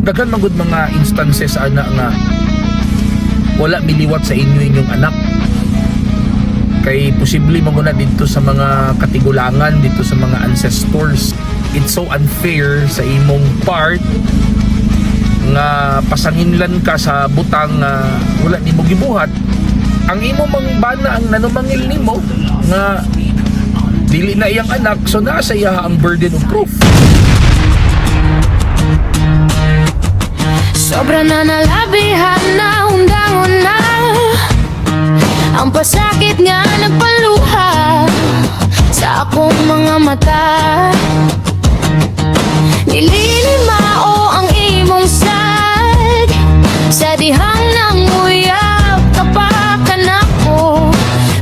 Daghan man gud mga instances ana nga wala miliwat sa inyo inyong anak kay posible man gud na didto sa mga katigulangan, didto sa mga ancestors. It's so unfair sa imong part nga pasanginlan ka sa butang nga wala nimo gibuhat. Ang imo mang bana ang nanumangil nimo nga dili na iyang anak, so naa sa iya ang burden of proof. Sobra na nalabihan na undangon na ang pasakit nga nagpaluha sa akong mga mata. Nililimao ang imong sad sa dihang nang uyab kapakan ako.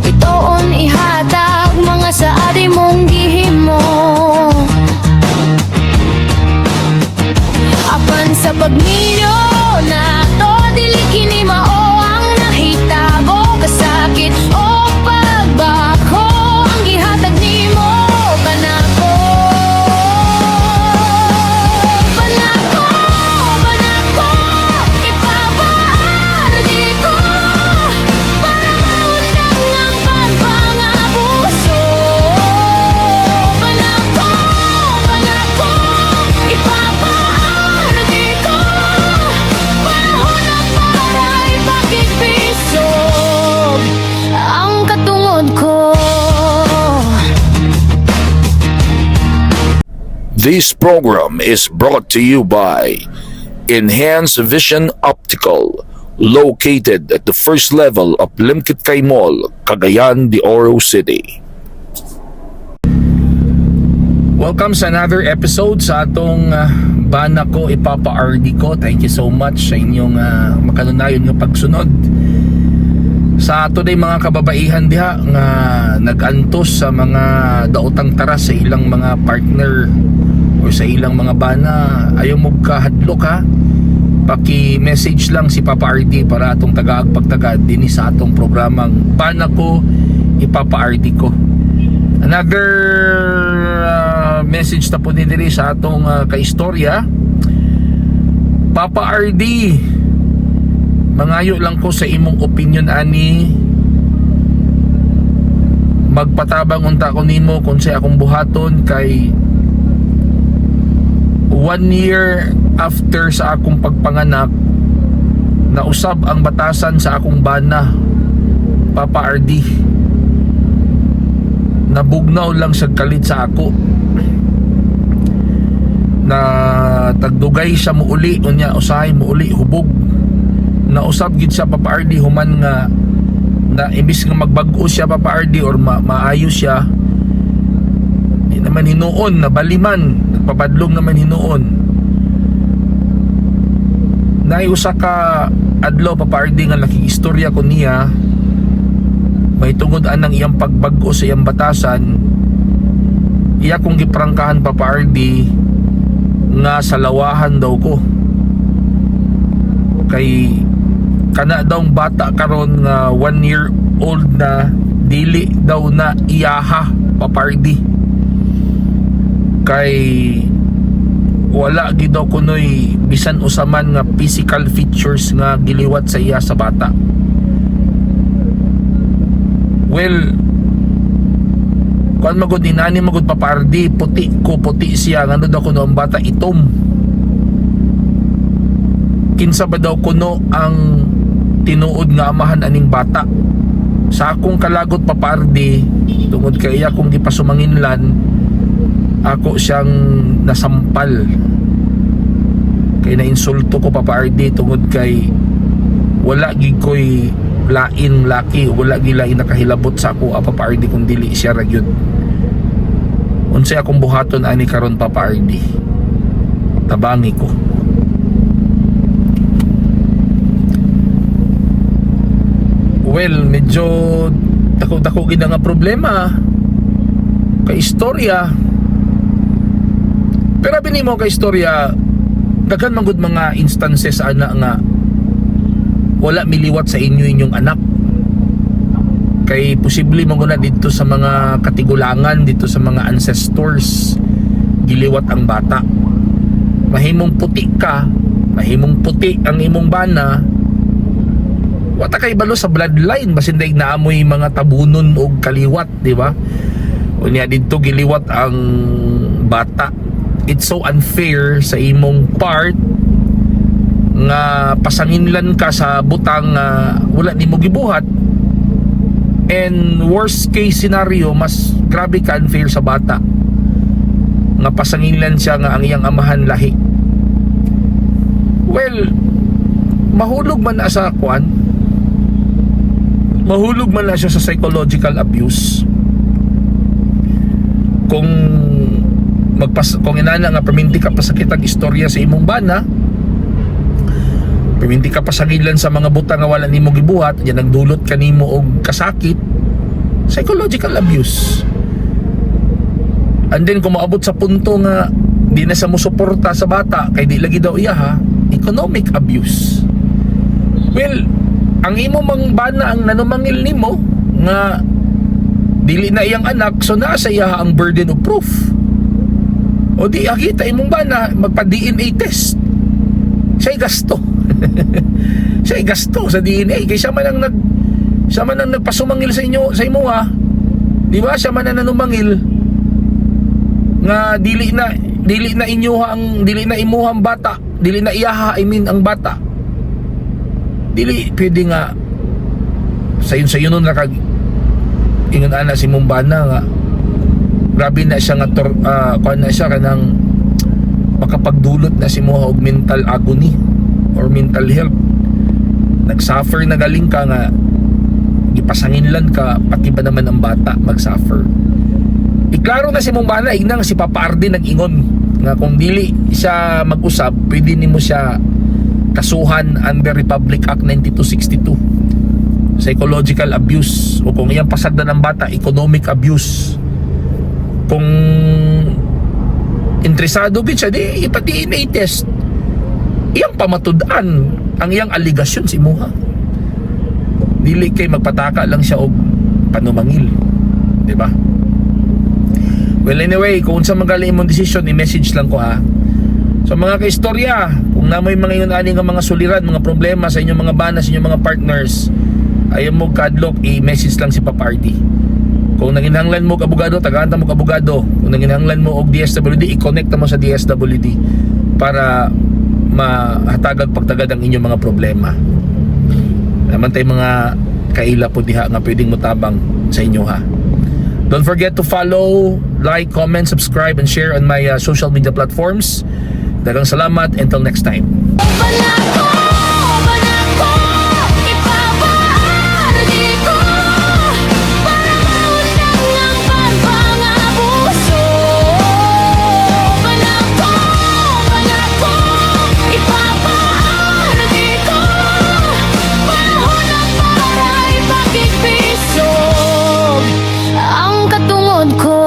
Bitoon ihatag mga saad imong gihimo. Apan sa pagminyo nato, dili kini mao ang nahitabo. Kasakit o pagbako ang gihatag nimo kanako. Panako, panako, ipapa-RD ko para maundang ang pagpangabuso. Panako, panako, ipapa-RD ko. Panahon na para ipakigpisog ang katungod ko. This program is brought to you by Enhanced Vision Optical, located at the first level of Limketkai Mall, Cagayan de Oro City. Welcome sa another episode sa atong Bana Ko Ipapa-RD Ko. Thank you so much sa inyong makanunayon nga pagsunod. Sa ato day mga kababaihan diha nga nag-antos sa mga daotang taras sa ilang mga partner o sa ilang mga bana, ayaw mo kahadlok ha. Paki-message lang si Papa RD para atong tagaag pagtagad dinhi sa atong programang Bana Ko Ipapa-RD Ko. Another message na po ni diri sa atong kaistorya. "Papa RD, mangayo lang ko sa imong opinion ani. Magpatabang unta ko nimo kung sa akong buhaton kay one year after sa akong pagpanganak, nausab ang batasan sa akong bana. Papa RD, nabugnaw lang sa kalit sa ako na tagdugay siya muuli, unya usahay muuli hubog. Nausab gid siya, Papa RD, human nga na imbis nga magbag-o siya, Papa RD, or maayo siya, di naman hinuon nabaliman, nagpabadlong naman hinuon. Naay usa ka adlaw, Papa RD, nga nakig-istorya ko niya may tungod anang iyang pagbag-o sa iyang batasan. Iya kong giprangkahan, Papa RD, nga sa lawahan daw ko kay kana daw bata karon nga 1 year old na, dili daw na iyaha, Papa RD, kay wala gid daw kunoy bisan usa man nga physical features nga giliwat sa iya sa bata." Well, kuan magod inani magod, Papa RD, puti ko, puti siya, ngano daw kuno ang bata itom? Kinsa ba daw kuno ang tinuod nga amahan aning bata? Sa akong kalagot, Papa RD, tungod kay iya kong gipasumanginlan, ako siyang nasampal kay nainsulto ko, Papa RD, tungod kay wala gid ko'y lain laki, wala gid lain nakahilabot sa ako, Papa RD, kung dili siya ra gyud. Unsay akong buhaton ani karon, Papa RD? Tabangi ko." Well, medyo dako-dako gid nga problema kay istorya. Pero bini mo kay istorya, daghan man gud mga instances ana nga wala miliwat sa inyo inyong anak kay posible man gud na didto sa mga katigulangan, didto sa mga ancestors giliwat ang bata. Mahimong puti ka. Mahimong puti ang imong bana, wa ta kaybalo sa bloodline, basin day naamoy mga tabunon og kaliwat, di ba? Unya didto giliwat ang bata. It's so unfair sa imong part nga pasanginlan ka sa butang nga wala nimo gibuhat, and worst case scenario, mas grabe ka unfair sa bata nga pasanginlan siya nga ang iyang amahan lahi. Well, mahulog man na sa kwan, mahulog man na siya sa psychological abuse kung inana nga perminti ka pasakit ang istorya sa imong bana, perminti ka pasangilan sa mga butang nga wala nimo gibuhat, yan nagdulot kanimo og kasakit, psychological abuse. And then kung maabot sa punto nga di na sa mo suporta sa bata kay di lagi daw iya ha, economic abuse. Well, ang imo mang bana ang nanumangil nimo nga dili na iyang anak, so naa sa iya ang burden of proof. O di agita imong bana magpa DNA test. Siya'y gasto. Siya'y gasto sa DNA kay siya man ang nagpasumangil sa inyo, sa imo ha. Di ba? Siya man ang nanumangil nga dili na inyo ang dili na imuhang bata, dili na iyaha, I mean, ang bata. Dili pwede nga sayon-sayon nun ra kag ingon ana si imong bana nga grabe na siya nga kuan na siya, kanang makapagdulot na si mo og mental agony or mental health. Nagsuffer na galing ka nga gipasanginlan ka, pati ba naman ang bata magsuffer? Iklaro na si mong bana, igna nga si Papa Arde nag-ingon nga kung dili siya mag-usab, pwede nimo siya kasuhan under Republic Act 9262, psychological abuse, o kung iyang pasagdan ng bata, economic abuse. Kung interesado gid siya, di ipa-DNA test, iyang pamatud-an ang iyang aligasyon sa imuha. Dili kay magpataka lang siya og panumangil, di ba? Well, anyway, kung unsa man gali imong decision, i-message lang ko ha. So mga kaistorya, kung namoy mga ingon ani nga mga suliran, mga problema sa inyong mga bana, sa inyong mga partners, ayaw mo kadlok, i-message lang si Papa RD. Kung nanginahanglan mo og abogado, tagaan ta mo og abogado. Kung nanginahanglan mo og DSWD, i-connect mo sa DSWD para mahatagag pagtagad ang inyong mga problema. Naman tay mga kaila po diha nga pwedeng mutabang sa inyo ha. Don't forget to follow, like, comment, subscribe, and share on my social media platforms. Daghang salamat. Until next time. Panako, panako, ipapa-RD ko para maunang ang pagpangabuso. Panako, panako, ipapa-RD ko. Panahon na para ipakigpisog ang katungod ko.